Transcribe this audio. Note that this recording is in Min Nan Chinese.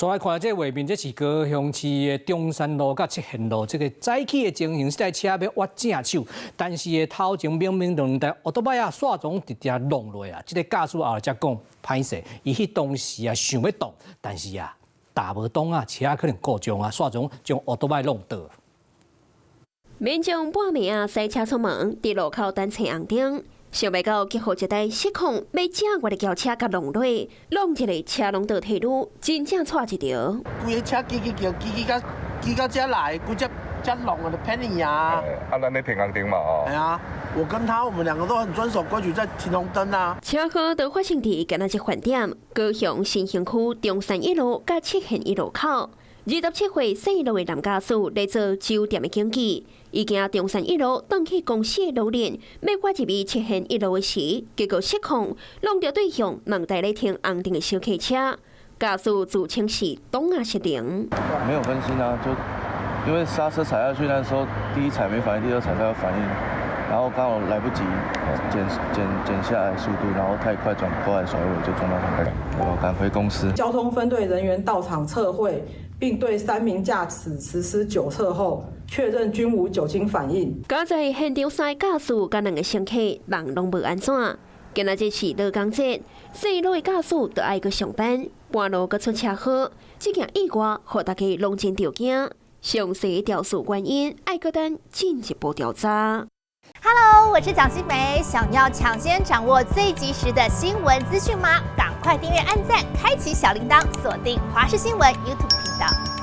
所來看這畫面，這是高雄市的中山路佮七賢路，這個早起的情形，這台車欲倚正手，但是的頭前明明兩台歐多擺啊，煞總直直挵落啊！這個駕駛後來才講歹勢，伊彼當時啊想欲擋，但是啊踏無擋啊，車可能故障啊，煞總將歐多擺挵倒。民眾半暝啊駛車出門，佇路口等青紅燈。想袂到，結予一台失控欲正倚的轎車共挵落，挵一个車攏倒退嚕，真正掣一著。規个車吱吱叫，吱吱到吱到遮來，規隻遮挵啊，就騙你啊！啊，咱咧停紅燈嘛，哦。係啊，我跟他，我們兩個都很遵守規矩，在停紅燈啊。車禍就發生佇今仔日飯點，高雄新興區中山一路佮七賢一路口。27歲姓羅的男駕駛咧做酒店的經紀，伊經中山一路轉去公司的路面，欲倚入去七賢一路的時，結果失控，挵著對向兩台咧停紅燈的小客車，駕駛自稱是擋仔失靈。沒有分心啊，就因為剎車踩下去那時候，第一踩沒反應，第二踩才有反應，然後剛好來不及減下來速度，然後太快轉過來甩尾就撞到他，我趕回公司。交通分隊人員到場測繪，並對三名駕駛實施酒測後，確認均無酒精反應。剛才現場三個駕駛佮兩个乘客人攏無按怎。今仔日是勞工節，姓羅的駕駛著愛去上班，半路閣出車禍，這件意外予大家攏真著驚。詳細調查原因，愛閣等進一步調查。 Hello，我是蔣新梅，想要搶先掌握最及時的新聞資訊嗎？趕快訂閱、按讚、開啟小鈴鐺，鎖定華視新聞 YouTube 頻道。